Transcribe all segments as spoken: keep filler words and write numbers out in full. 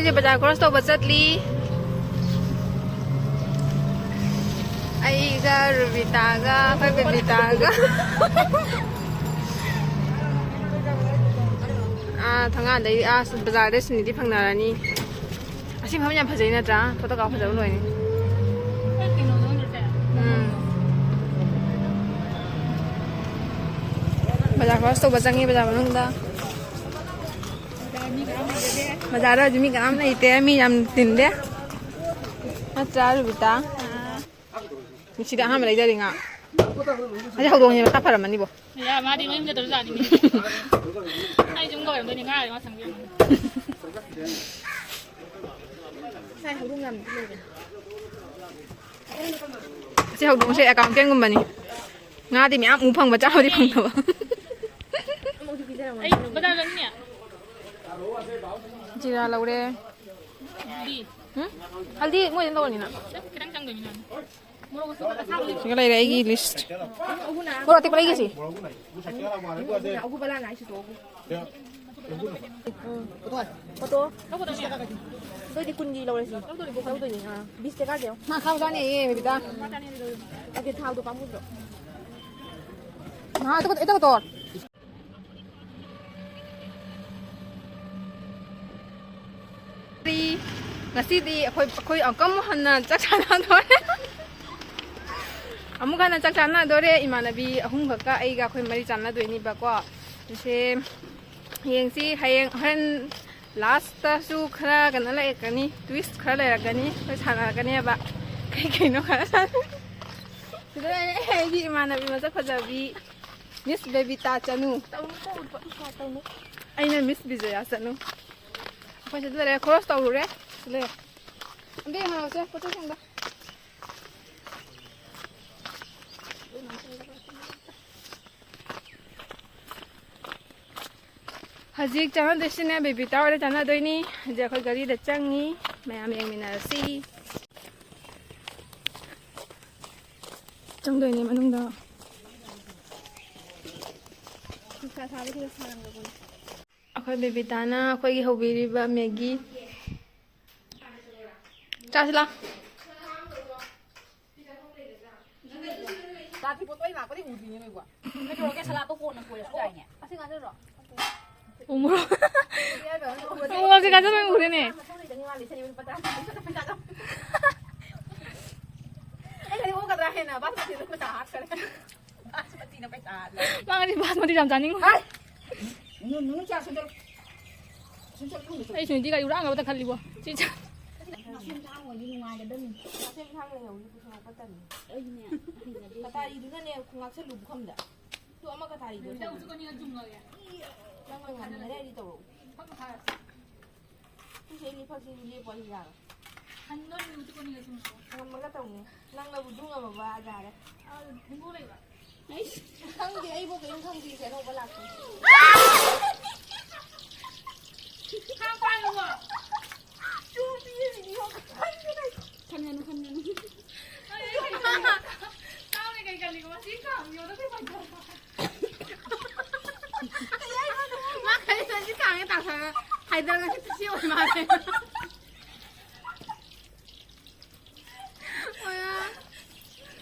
ꯑꯩꯁꯦ ꯕꯖꯥꯔ ꯈꯣꯔꯁ ꯇꯧꯕ ꯆꯠꯂꯤ꯫ ꯑꯩꯒ ꯔꯨꯕꯤꯇꯥꯒ, ꯑꯩꯈꯣꯏ ꯕꯦꯕꯤꯇꯥꯒ꯫ ꯑꯥ, ꯊꯣꯡꯒꯥꯟꯗꯩ, ꯑꯥ, ꯕꯖꯥꯔꯗꯩ ꯁꯤꯅꯤꯗꯤ ꯐꯪꯅꯔꯅꯤ꯫ ꯑꯁꯤ ꯃꯐꯝ ꯌꯥꯝ ꯐꯖꯩ ꯅꯠꯇ꯭ꯔꯥ? ꯐꯣꯇꯣ ꯀꯥꯞ ꯐꯖꯕ ꯂꯣꯏꯅꯤ꯫ ꯎꯝ꯫ ꯕꯖꯥꯔ ꯈꯣꯔꯁ ꯇꯧꯕ ꯆꯪꯉꯤ ꯕꯖꯥꯔ ꯃꯅꯨꯡꯗ꯫ ꯕꯖꯥꯔꯗ ꯍꯧꯖꯤꯛ ꯃꯤ ꯀꯅꯥꯝ ꯂꯩꯇꯦ, ꯃꯤ ꯌꯥꯝ ꯇꯤꯟꯗꯦ꯫ ꯅꯠꯇ꯭ꯔꯥ, ꯔꯨꯕꯤꯇꯥ? ꯉꯁꯤꯗꯤ ꯑꯍꯥꯟꯕ ꯂꯩꯖꯔꯤ ꯉꯥ꯫ ꯑꯁꯤ ꯍꯧꯗꯣꯡꯁꯦ ꯃꯁꯥ ꯐꯔꯝꯃꯅꯤꯕꯣ꯫ ꯌꯥ, ꯃꯥꯗꯤ ꯃꯌꯨꯝ ꯆꯠꯇ꯭ꯔꯁꯨ ꯌꯥꯅꯤ꯫ ꯑꯩ ꯌꯨꯝꯒ ꯑꯣꯏꯔꯝꯗꯣꯏꯅꯤ, ꯉꯥ ꯃꯥ ꯁꯪꯕꯤꯔꯝꯃꯣ꯫ ꯉꯁꯥꯏ ꯍꯧꯗꯣꯡ ꯌꯥꯝ ꯂꯩꯕꯅꯦ꯫ ꯑꯁꯤ ꯍꯧꯗꯣꯡꯁꯦ ꯑꯦꯀꯥꯎꯟꯇꯦꯟꯒꯨꯝꯕꯅꯤ꯫ ꯉꯥꯗꯤ ꯃꯌꯥꯝ ꯎ ꯐꯪꯕ, ꯆꯥꯕꯗꯤ ꯐꯪꯗꯕ꯫ ꯑꯩ ꯕꯖꯥꯔ ꯆꯠꯅꯤꯡꯉꯦ꯫ ꯖꯤꯔꯥ ꯂꯧꯔꯦ꯫ ꯍꯜꯗꯤ꯫ ꯎꯝ? ꯍꯜꯗꯤ ꯃꯣꯏꯗ ꯂꯧꯔꯅꯤꯅ꯫ ꯈꯤꯇꯪ ꯆꯪꯗꯣꯏꯅꯤ ꯃꯥꯅ꯫ ꯁꯤꯒ ꯂꯩꯔꯦ ꯑꯩꯒꯤ ꯂꯤꯁ꯫ ꯃꯣꯔꯣꯛ ꯑꯇꯦꯛꯄ ꯂꯩꯒꯦꯁꯤ꯫ ꯑꯗꯨꯗꯤ ꯀꯨꯟꯒꯤ ꯂꯧꯔꯁꯤ꯫ ꯂꯧꯗꯣꯏꯅꯤ, ꯑꯥ, ꯕꯤꯁ ꯇꯦꯀꯥꯁꯦ ꯌꯦꯡꯉꯣ꯫ ꯃꯥ ꯈꯥꯎ ꯆꯥꯅꯦꯌꯦ, ꯕꯤꯇꯥ꯫ ꯑꯗꯨꯗꯤ ꯊꯥꯎꯗꯣ ꯄꯥꯝꯃꯨꯗ꯭ꯔꯣ? ꯃꯥ ꯏꯇ ꯀꯣ ꯇꯣꯔ꯫ ꯉꯁꯤꯗꯤ ꯑꯩꯈꯣꯏ, ꯑꯩꯈꯣꯏ ꯑꯃꯨꯛꯀ ꯑꯃꯨꯛ ꯍꯟꯅ ꯆꯥꯛ ꯆꯥꯟꯅꯗꯣꯔꯦ꯫ ꯑꯃꯨꯛ ꯍꯟꯅ ꯆꯥꯛ ꯆꯥꯟꯅꯗꯣꯔꯦ꯫ ꯏꯃꯥꯟꯅꯕꯤ ꯑꯍꯨꯝꯈꯛꯀ ꯑꯩꯒ ꯑꯩꯈꯣꯏ ꯃꯔꯤ ꯆꯥꯟꯅꯗꯣꯏꯅꯤꯕꯀꯣ꯫ ꯁꯦ ꯌꯦꯡꯁꯤ, ꯍꯌꯦꯡ ꯍꯣꯔꯦꯟ ꯂꯥꯁꯇꯁꯨ ꯈꯔ ꯀꯩꯅꯣ ꯂꯩꯔꯛꯀꯅꯤ, ꯇ꯭ꯋꯤꯁ ꯈꯔ ꯂꯩꯔꯛꯀꯅꯤ, ꯑꯩꯈꯣꯏ ꯁꯥꯟꯅꯔꯛꯀꯅꯦꯕ꯫ ꯀꯩ ꯀꯩꯅꯣ ꯈꯔ ꯁꯥꯟꯅ-, ꯁꯤꯗ ꯂꯩꯔꯦ ꯑꯩꯒꯤ ꯏꯃꯥꯟꯅꯕꯤ ꯃꯁꯛ ꯐꯖꯕꯤ ꯃꯤꯁ ꯕꯦꯕꯤꯇꯥ ꯆꯅꯨ꯫ ꯑꯩꯅ ꯃꯤꯁ ꯕꯤꯖꯌꯥ ꯆꯅꯨ꯫ ꯑꯩꯈꯣꯏ ꯁꯤꯗ ꯂꯩꯔꯦ, ꯈꯣꯔꯣꯁ ꯇꯧꯔꯨꯔꯦ꯫ ꯁꯤ ꯂꯩꯔꯦ꯫ ꯑꯝꯇ ꯌꯦꯡꯍꯜꯂꯛꯎꯁꯦ, ꯄꯣꯠ ꯆꯩꯁꯤꯡꯗꯣ꯫ ꯍꯧꯖꯤꯛ ꯆꯥꯟꯅꯗꯣꯏꯁꯤꯅ ꯕꯦꯕꯤꯇꯥ ꯍꯣꯏꯗ ꯆꯥꯟꯅꯗꯣꯏꯅꯤ꯫ ꯍꯧꯖꯤꯛ ꯑꯩꯈꯣꯏ ꯒꯥꯔꯤꯗ ꯆꯪꯉꯤ, ꯃꯌꯥꯝ ꯌꯦꯡꯃꯤꯟꯅꯔꯁꯤ꯫ ꯆꯪꯗꯣꯏꯅꯦ ꯃꯅꯨꯡꯗ꯫ ꯅꯨꯡꯁꯥ ꯁꯥꯕꯁꯤꯗ ꯁꯥꯔꯝꯒꯅꯤ꯫ ꯑꯩꯈꯣꯏ ꯕꯦꯕꯤꯇꯥꯅ ꯑꯩꯈꯣꯏꯒꯤ ꯍꯧꯕꯤꯔꯤꯕ ꯃꯦꯒꯤ ꯆꯥꯁꯤ ꯂꯥ꯫ ꯆꯥꯗ꯭ꯔꯤ ꯄꯣꯠꯇꯣ ꯑꯩ ꯂꯥꯛꯄꯗꯩ ꯎꯗ꯭ꯔꯤꯅꯦ ꯅꯣꯏꯕꯣ꯫ ꯀꯩꯗꯧꯔꯒꯦ? ꯁꯂꯥꯠꯇꯣ ꯀꯣꯟꯅ ꯀꯣꯏꯔꯁꯨ ꯌꯥꯏꯅꯦ꯫ ꯑꯁꯤ ꯉꯥꯛꯇꯔꯣ? ꯎꯃꯣꯔꯣꯛ꯫ ꯎꯃꯣꯔꯣꯛꯁꯦ ꯀꯥꯆꯟ ꯑꯣꯏꯅ ꯎꯔꯦꯅꯦ꯫ ꯑꯩ ꯈꯜꯂꯤ ꯑꯣꯛꯀꯗ꯭ꯔꯥ ꯍꯥꯏꯅ ꯕꯥꯁꯃꯇꯤꯗ ꯄꯩꯁꯥ ꯍꯥꯞꯈ꯭ꯔꯦ꯫ ꯕꯥꯁꯃꯇꯤꯅ ꯄꯩꯁꯥ ꯍꯥꯞꯄꯦ꯫ ꯃꯥ ꯉꯁꯤ ꯕꯥꯁꯃꯇꯤ ꯌꯥꯝ ꯆꯥꯅꯤꯡꯉꯨ꯫ ꯍꯥꯏ! ꯅꯨ-, ꯅꯨ-, ꯆꯥ ꯁꯨꯝ ꯆꯠꯂꯨ꯫ ꯁꯨꯝ ꯆꯠꯂꯨ, ꯁꯨꯝ ꯆꯠꯂꯨ꯫ ꯑꯩ ꯁꯨꯅꯤꯇꯤꯒ ꯏꯔꯥꯡ ꯑꯃꯗ ꯈꯜꯂꯤꯕꯣ꯫ ꯁꯤ ꯆꯥ-, ꯃꯁꯦꯝ ꯊꯥꯡ ꯑꯣꯏꯗꯤ ꯅꯨꯡꯉꯥꯏꯒꯗꯕꯅꯤ꯫ ꯃꯁꯦꯝ ꯊꯥꯡ ꯂꯩꯍꯧꯔꯤ ꯄꯨꯊꯣꯔꯛꯄ ꯇꯜꯂꯤ꯫ ꯑꯩꯗꯤꯅꯦ, ꯍꯩꯅꯗꯦ꯫ ꯀꯇꯥꯔꯤꯗꯨꯅꯅꯦ ꯈꯣꯡꯉꯥꯛꯁꯦ ꯂꯨ ꯄꯨꯈꯝꯗ꯫ ꯇꯨ ꯑꯃ ꯀꯇꯥꯔꯤꯗꯣ ꯁꯦꯝꯃꯣ꯫ ꯅꯪꯅ ꯉꯝꯅꯔꯗꯤ ꯇꯧꯔꯛꯎ꯫ ꯇꯨꯁꯦ ꯑꯩ ꯂꯤꯐꯛꯁꯤꯁꯨ ꯂꯦꯞꯄꯣ ꯑꯩ ꯌꯥꯔꯣꯏ꯫ ꯉꯝꯃꯒ ꯇꯧꯅꯤ꯫ ꯅꯪꯅꯕꯨ ꯑꯗꯨ ꯉꯝꯃꯕ ꯌꯥꯔꯦ꯫ ꯑꯩꯁ, ꯈꯪꯗꯦ, ꯑꯩꯕꯨ ꯀꯔꯤꯝ ꯈꯪꯗꯦ, ꯁꯤ ꯑꯅꯧꯕ ꯂꯥꯛꯄꯅꯤ꯫ ꯆꯨꯝꯃꯤ, ꯁꯤꯗꯤ ꯌꯣꯛ ꯈꯪꯗꯦ꯫ ꯈꯟꯒꯅꯨ, ꯈꯟꯒꯅꯨ꯫ ꯃꯥ ꯈꯜꯂꯤ ꯁꯤ ꯀꯥꯡꯉꯦ ꯇꯥꯊꯣꯛꯑꯒ ꯍꯥꯏꯗꯔꯒ ꯁꯤ ꯑꯣꯏ ꯃꯥꯜꯂꯦ꯫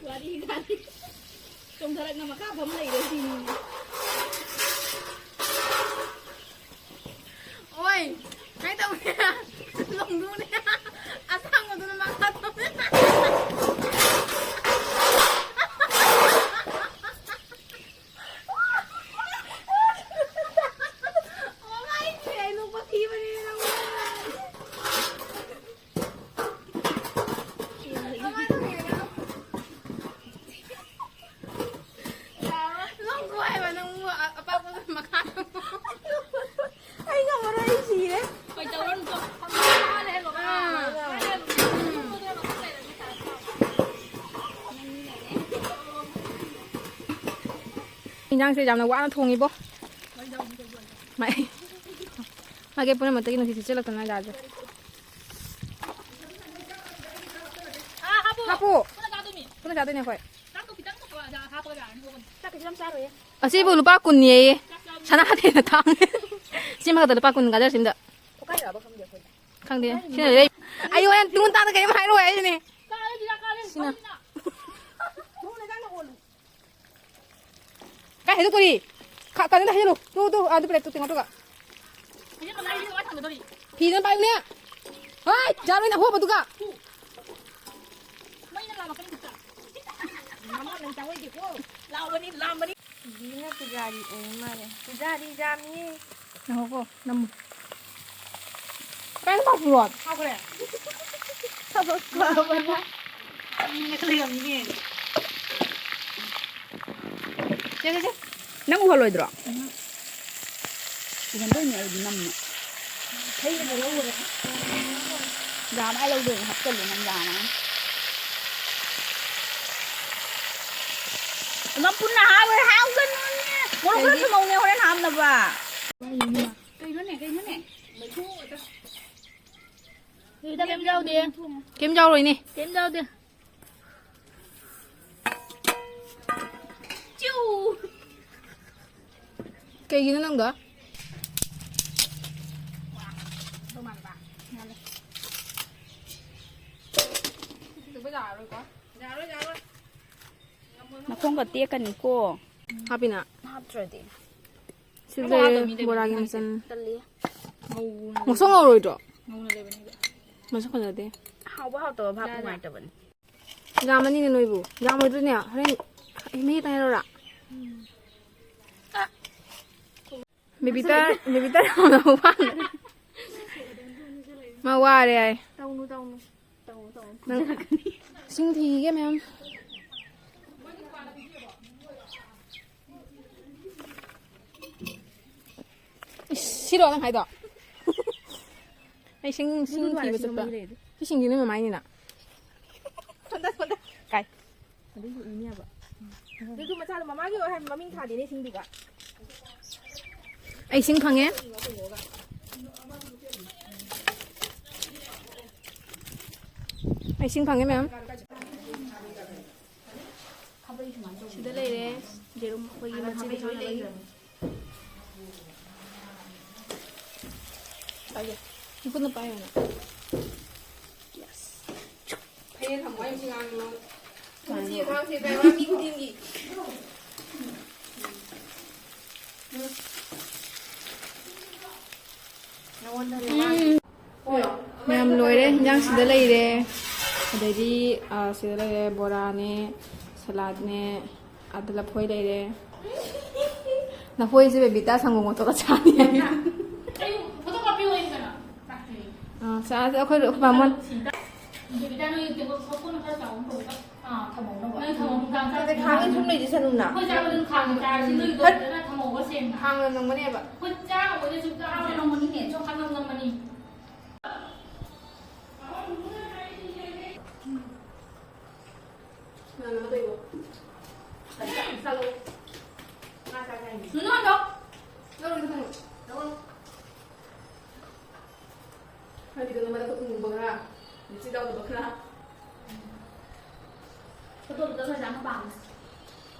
ꯋꯥꯔꯤ ꯒꯥꯔꯤ ꯆꯣꯡꯊꯔꯛꯅ ꯃꯈꯥ ꯐꯝ ꯂꯩꯔꯦ ꯁꯤꯅꯤ꯫ ꯑꯣꯏ, ꯀꯩ ꯇꯧꯅꯤ? ꯂꯣꯡꯗꯨꯅꯦ꯫ ꯑꯁꯥꯡꯕꯗꯨꯅ ꯃꯈꯥ ꯐꯝ꯫ ꯑꯣ, ꯑꯩ ꯅꯣꯛꯄ ꯊꯤꯕꯅꯤꯅꯦ ꯅꯪ꯫ ꯂꯣꯡ ꯀꯣꯏꯕ ꯅꯪ ꯑꯄꯥꯛꯄꯗ ꯃꯈꯥ꯫ ꯑꯩ ꯉꯝꯃꯔꯣꯏ, ꯑꯩ ꯁꯤꯔꯦ꯫ ꯀꯩꯗꯧꯔꯅꯨꯀꯣ꯫ ꯑꯥ꯫ ꯏꯟꯖꯥꯡꯁꯦ ꯌꯥꯝꯅ ꯋꯥꯅ ꯊꯣꯡꯉꯤꯕꯣ꯫ ꯃꯥꯏ-, ꯃꯥꯏꯀꯩ ꯄꯨꯝꯅꯃꯛꯇꯒꯤ ꯅꯨꯡꯁꯤꯠ ꯁꯤꯠꯆꯤꯜꯂꯛꯇꯅ ꯖꯥꯠ ꯖꯥꯠ꯫ ꯍꯥꯞꯄꯨ꯫ ꯄꯨꯟꯅ ꯆꯥꯗꯣꯏꯅꯦ ꯑꯩꯈꯣꯏ꯫ ꯑꯁꯤꯕꯨ ꯂꯨꯄꯥ ꯀꯨꯟꯅꯦꯌꯦ꯫ ꯁꯅꯥꯗꯩ ꯍꯦꯟꯅ ꯇꯥꯡꯉꯦ꯫ ꯁꯤ ꯃꯊꯛꯇ ꯂꯨꯄꯥ ꯀꯨꯟ ꯒꯥꯖꯔ ꯁꯤꯝꯗ꯫ ꯈꯪꯗꯦ꯫ ꯁꯤꯅ ꯂꯩ-, ꯑꯩ ꯍꯣꯔꯦꯟ ꯇꯨꯡ ꯇꯥꯅ ꯀꯔꯤꯝ ꯍꯥꯏꯔꯣꯏ ꯍꯥꯏꯁꯤꯅꯤ꯫ ꯁꯤꯅ꯫ ꯀꯥꯏ ꯍꯥꯏꯗꯣꯛꯇꯣꯔꯤ? ꯈ-, ꯀꯩꯅꯣꯗ ꯍꯩꯖꯤꯜꯂꯨ꯫ ꯇꯨ, ꯇꯨ, ꯑꯗꯨ ꯄ꯭ꯂꯦꯠꯇꯨ ꯇꯦꯡꯉꯣ ꯑꯗꯨꯒ꯫ ꯐꯤꯗꯨꯅ ꯄꯥꯏꯌꯨꯅꯦ꯫ ꯍꯣꯏ, ꯌꯥꯔꯣꯏꯅꯦ ꯑꯍꯣꯕꯗꯨꯒ꯫ ꯂꯥꯎꯕꯅꯤ, ꯂꯥꯝꯕꯅꯤ꯫ ꯕꯤꯅ ꯄꯨꯖꯥꯔꯤ ꯑꯣꯏ ꯃꯥꯜꯂꯦ꯫ ꯄꯨꯖꯥꯔꯤ ꯌꯥꯝꯃꯤ꯫ ꯉꯥꯏꯈꯣꯀꯣ, ꯅꯝꯃꯨ꯫ ꯀꯥꯏꯗ ꯄꯥꯎꯈꯨꯝꯂꯣ? ꯍꯥꯎꯈ꯭ꯔꯦ꯫ ꯊꯕꯛ ꯐꯕꯅ꯫ ꯎꯝ, ꯂꯩꯔꯝꯃꯤꯅꯦ꯫ ꯁꯦ, ꯁꯦ, ꯁꯦ꯫ ꯅꯪ ꯎꯍꯜꯂꯣꯏꯗ꯭ꯔꯣ? ꯎꯝ꯫ ꯎꯍꯟꯗꯣꯏꯅꯦ ꯑꯩꯗꯤ ꯅꯝꯅ꯫ ꯍꯩꯅ ꯂꯧꯔꯦ꯫ ꯌꯥꯝ ꯍꯥꯏ ꯂꯧꯗꯣꯏꯅꯦ, ꯍꯥꯞꯆꯜꯂꯦ ꯅꯪ ꯌꯥꯝ ꯍꯥꯏ꯫ ꯃꯄꯨꯟꯅ ꯍꯥꯞꯈ꯭ꯔꯦ, ꯍꯥꯞꯀꯅꯨꯅꯦ꯫ ꯃꯣꯔꯣꯛ ꯈꯔ ꯀꯩꯒꯤ? ꯊꯝꯍꯧꯅꯦ ꯍꯣꯔꯦꯟ ꯍꯥꯞꯅꯕ꯫ ꯀꯩꯅꯣꯅꯦ, ꯀꯩꯅꯣꯅꯦ? ꯁꯤꯗ ꯀꯩꯝ ꯌꯥꯎꯗꯦ꯫ ꯀꯩꯝ ꯌꯥꯎꯔꯣꯏꯅꯦ꯫ ꯀꯩꯝ ꯌꯥꯎꯗꯦ꯫ ꯆꯤꯎ! ꯀꯩꯒꯤꯅꯣ ꯅꯪꯗꯣ? ꯅꯈꯣꯡꯒ ꯇꯦꯛꯀꯅꯤꯀꯣ꯫ ꯍꯥꯞꯄꯤꯅ? ꯍꯥꯞꯇ꯭ꯔꯗꯤ꯫ ꯁꯤ ꯑꯃꯨꯛ ꯂꯩꯔꯦ, ꯍꯥꯞꯇꯕ ꯃꯤ ꯂꯩꯕꯅꯤ, ꯕꯣꯔꯥꯒꯤ ꯈꯪꯗꯦ꯫ ꯃꯆꯜ꯫ ꯇꯜꯂꯤ꯫ ꯉꯧꯅ ꯉꯧꯁꯣꯛ ꯂꯩꯕꯅꯤ꯫ ꯉꯧꯔꯣꯏꯗ꯭ꯔꯣ? ꯉꯧꯅ ꯂꯩꯕꯅꯦꯕ꯫ ꯃꯁꯛ ꯐꯖꯗꯦ꯫ ꯍꯥꯎꯕ ꯍꯥꯎꯇꯕ ꯚꯥꯞ ꯂꯥ, ꯂꯥ꯫ ꯅꯨꯡꯉꯥꯏꯇꯕꯅꯤ꯫ ꯌꯥꯝꯃꯅꯤꯅꯦ ꯅꯣꯏꯕꯨ꯫ ꯌꯥꯝꯃꯣꯏꯗ꯭ꯔꯣꯅꯦ? ꯍꯣꯔꯦꯟ ꯃꯍꯤ ꯈꯤꯇꯪ ꯍꯩꯔꯛꯎꯔꯥ? ꯕꯦꯕꯤꯇ, ꯕꯦꯕꯤꯇ ꯌꯥꯝꯅ ꯋꯥꯅ꯫ ꯃꯥ ꯋꯥꯔꯦ ꯍꯥꯏ꯫ ꯇꯧꯅꯨ, ꯇꯧꯅꯨ꯫ ꯇꯧꯅꯨ, ꯇꯧꯅꯨ꯫ ꯅꯪ ꯏꯁꯤꯡ ꯊꯤꯒꯦ ꯃꯌꯥꯝ꯫ ꯏꯁ, ꯁꯤꯔꯣ ꯅꯪ ꯍꯥꯏꯗꯣ? ꯑꯩ ꯁꯤꯡ, ꯁꯤꯡ ꯊꯤꯕ ꯆꯠꯄ꯫ ꯁꯤ ꯁꯤꯡꯁꯤ ꯅꯣꯏ ꯃꯃꯥꯏꯅꯤꯅ꯫ ꯀꯥꯏ꯫ ꯑꯗꯨꯏꯁꯨ ꯏꯅꯦꯕ꯫ ꯑꯗꯨ ꯃꯆꯥꯗꯣ ꯃꯃꯥꯒꯤ ꯑꯣꯏ ꯍꯥꯏꯕ ꯃꯃꯤꯡ ꯊꯥꯗꯦꯅꯦ ꯁꯤꯡꯗꯨꯒ꯫ ꯑꯩ ꯁꯤꯡ ꯐꯪꯉꯦ꯫ ꯑꯩ ꯁꯤꯡ ꯐꯪꯉꯦ ꯃꯌꯥꯝ꯫ ꯁꯤꯗ ꯂꯩꯔꯦ ꯌꯦꯔꯨꯝ ꯑꯩꯈꯣꯏꯒꯤ ꯃꯆꯤꯟ ꯊꯥꯅꯕꯒꯤ꯫ ꯄꯥꯏꯒꯦ꯫ ꯅꯈꯨꯠꯅ ꯄꯥꯏꯌꯣꯅ꯫ ꯑꯦ, ꯊꯝꯃꯣ, ꯑꯩ ꯁꯤ ꯉꯥꯡꯉꯤ ꯂꯣꯟ꯫ ꯁꯤ ꯊꯥꯡꯁꯦ ꯀꯥꯏ ꯋꯥ ꯃꯤ ꯈꯨꯗꯤꯡꯒꯤ꯫ ꯅꯉꯣꯟꯗꯅꯦ ꯃꯥꯒꯤ꯫ ꯃꯌꯥꯝ ꯂꯣꯏꯔꯦ, ꯍꯤꯟꯖꯥꯡ ꯁꯤꯗ ꯂꯩꯔꯦ꯫ ꯑꯗꯩꯗꯤ, ꯑ, ꯁꯤꯗ ꯂꯩꯔꯦ, ꯕꯣꯔꯥꯅꯦ, ꯁꯂꯥꯗꯅꯦ, ꯑꯗ ꯂꯐꯣꯏ ꯂꯩꯔꯦ꯫ ꯂꯐꯣꯏꯁꯦ ꯕꯦꯕꯤꯇꯥ ꯁꯪꯒꯣꯝ ꯑꯣꯠꯊꯣꯛꯑ ꯆꯥꯅꯤ ꯍꯥꯏ꯫ ꯑꯩ ꯐꯣꯇꯣ ꯀꯥꯞꯄꯤꯌꯣ ꯑꯩ ꯀꯩꯅꯣ꯫ ꯑ, ꯆꯥꯁꯦ ꯑꯩꯈꯣꯏ, ꯑꯩꯈꯣꯏ ꯕꯥꯃꯣꯟ꯫ ꯕꯦꯕꯤꯇꯥ ꯅꯣꯏ ꯇꯦꯕꯜ ꯃꯀꯣꯟ ꯈꯔ ꯆꯥꯎꯕ ꯑꯃ ꯄꯨꯔꯛꯎꯗ꯫ ꯑꯥ, ꯊꯝꯍꯧꯅꯕ꯫ ꯅꯣꯏ ꯊꯝꯃꯣ, ꯅꯨꯡꯗꯥꯡ ꯆꯥꯛ ꯈꯥꯡꯗ ꯁꯨꯝ ꯂꯩꯗꯤ ꯁꯅꯨꯅ꯫ ꯑꯩꯈꯣꯏ ꯆꯥꯕꯗ ꯑꯗꯨꯝ ꯈꯥꯡꯗ ꯆꯥꯔꯁꯤ, ꯅꯣꯏꯒꯤꯗꯣ ꯐꯠ꯫ ꯐꯖꯅ ꯊꯝꯍꯧꯕ ꯁꯦꯡꯅ꯫ ꯈꯥꯡꯅ ꯅꯪꯒꯅꯦꯕ꯫ ꯑꯩꯈꯣꯏ ꯆꯥꯕ ꯑꯣꯏꯅ ꯁꯨꯝ ꯆꯥꯕ ꯅꯪꯒꯅꯤꯅꯦ꯫ ꯈꯥꯡꯅ ꯅꯪꯒꯅꯤ꯫ ꯅꯨꯅꯨ ꯍꯟꯗꯣꯛ꯫ ꯍꯥꯏꯗꯤ ꯀꯩꯅꯣ ꯃꯔꯛꯇ ꯎꯪꯕ ꯈꯔ, ꯂꯤꯞꯁꯇꯤꯛ ꯌꯥꯎꯗꯕ ꯈꯔ꯫ ꯐꯣꯇꯣꯗꯨꯗ ꯈꯔ ꯆꯥꯝꯃ ꯄꯥꯝꯃꯦ꯫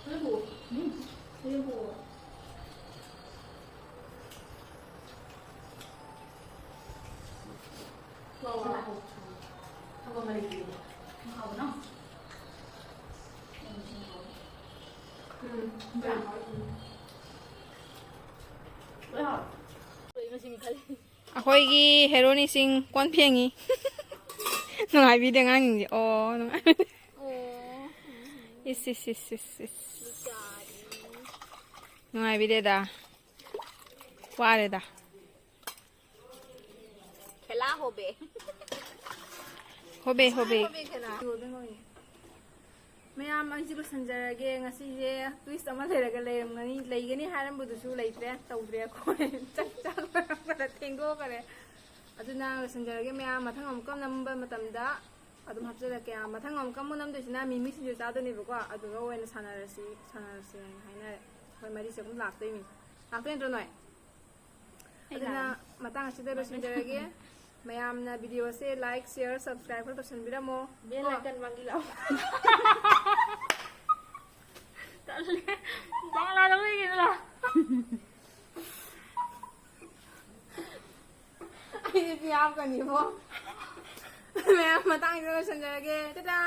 ꯐꯤꯂꯝ ꯄꯨꯑꯣ꯫ ꯎꯝ꯫ ꯐꯤꯂꯝ ꯄꯨꯑꯣ꯫ ꯋꯥ, ꯋꯥ, ꯋꯥ꯫ ꯊꯝꯕ ꯃꯔꯤꯗꯨꯗꯤ꯫ ꯍꯥꯎꯕꯅꯣ? ꯎꯝ꯫ ꯂꯣꯏ ꯍꯥꯎꯋꯦ꯫ ꯂꯣꯏ ꯍꯥꯎꯋꯦ꯫ ꯀꯩꯅꯣ ꯁꯤꯅꯤ ꯈꯜꯂꯤ꯫ ꯑꯩꯈꯣꯏꯒꯤ ꯍꯦꯔꯣꯅꯤꯁꯤꯡ ꯀꯣꯟ ꯐꯦꯡꯉꯤ꯫ ꯅꯨꯡꯉꯥꯏꯕꯤꯗꯦ ꯑꯉꯥꯡꯁꯤꯡꯁꯦ꯫ ꯑꯣ, ꯅꯨꯡꯉꯥꯏꯕꯤꯗꯦ꯫ ꯑꯣ꯫ ꯏꯁ, ꯏꯁ, ꯏꯁ, ꯏꯁ, ꯏꯁ꯫ ꯂꯩꯆꯥꯕꯤ꯫ ꯅꯨꯡꯉꯥꯏꯕꯤꯗꯦꯗ꯫ ꯋꯥꯔꯦꯗ꯫ ꯈꯦꯂꯥ ꯍꯣꯕꯦ꯫ ꯍꯣꯕꯦ, ꯍꯣꯕꯦ꯫ ꯍꯣꯕꯦ ꯈꯦꯂꯥ꯫ ꯃꯌꯥꯝ, ꯑꯩꯁꯦ ꯂꯣꯏꯁꯤꯟꯖꯔꯒꯦ꯫ ꯉꯁꯤꯁꯦ twist ꯑꯃ ꯂꯩꯔꯒ ꯂꯩꯔꯝꯒꯅꯤ, ꯂꯩꯒꯅꯤ ꯍꯥꯏꯔꯝꯕꯗꯨꯁꯨ ꯂꯩꯇ꯭ꯔꯦ, ꯇꯧꯗ꯭ꯔꯦ ꯑꯩꯈꯣꯏ꯫ ꯆꯥꯛ ꯆꯥ ꯂꯣꯏꯔꯛꯄꯗ ꯊꯦꯡꯗꯣꯛꯈꯔꯦ꯫ ꯑꯗꯨꯅ ꯂꯣꯏꯁꯤꯟꯖꯔꯒꯦ ꯃꯌꯥꯝ, ꯃꯊꯪ ꯑꯃꯨꯛꯀ ꯅꯝꯕ ꯃꯇꯝꯗ ꯑꯗꯨꯝ ꯍꯥꯞꯆꯔꯛꯀꯦ꯫ ꯃꯊꯪ ꯑꯃꯨꯛꯀ ꯑꯃꯨꯛ ꯅꯝꯗꯣꯏꯁꯤꯅ ꯃꯤꯃꯤ ꯁꯤꯡꯖꯨ ꯆꯥꯗꯣꯏꯅꯦꯕꯀꯣ, ꯑꯗꯨꯒ ꯑꯣꯏꯅ ꯁꯥꯟꯅꯔꯁꯤ, ꯁꯥꯟꯅꯔꯁꯤ ꯍꯥꯏꯅ ꯍꯥꯏꯅꯔꯦ꯫ ꯑꯩꯈꯣꯏ ꯃꯔꯤꯁꯦ ꯑꯗꯨꯝ ꯂꯥꯛꯇꯣꯏꯅꯤ꯫ ꯂꯥꯛꯇꯣꯏ ꯅꯠꯇ꯭ꯔꯣ ꯅꯣꯏ? ꯑꯩ ꯑꯗꯨꯅ ꯂꯥꯛꯑꯅꯤ꯫ ꯃꯇꯥꯡ ꯑꯁꯤꯗ ꯂꯣꯏꯁꯤꯟꯖꯔꯒꯦ꯫ ꯃꯌꯥꯝꯅ video ꯁꯦ like, share, subscribe ꯈꯔ ꯇꯧꯁꯟꯕꯤꯔꯝꯃꯣ꯫ Bell icon ꯃꯥꯡꯒꯤ ꯂꯥꯎ꯫ ꯇꯜꯂꯦ꯫ ꯄꯥꯡꯂꯥꯗ ꯂꯩꯒꯦꯗ ꯂꯥꯎ꯫ ꯑꯩꯗꯤ ꯁꯤ ꯍꯥꯞꯀꯅꯤꯕꯣ꯫ ꯃꯌꯥꯝ ꯃꯇꯥꯡꯁꯤꯗ ꯂꯣꯏꯁꯤꯟꯖꯔꯒꯦ꯫ ꯇꯥꯇꯥ꯫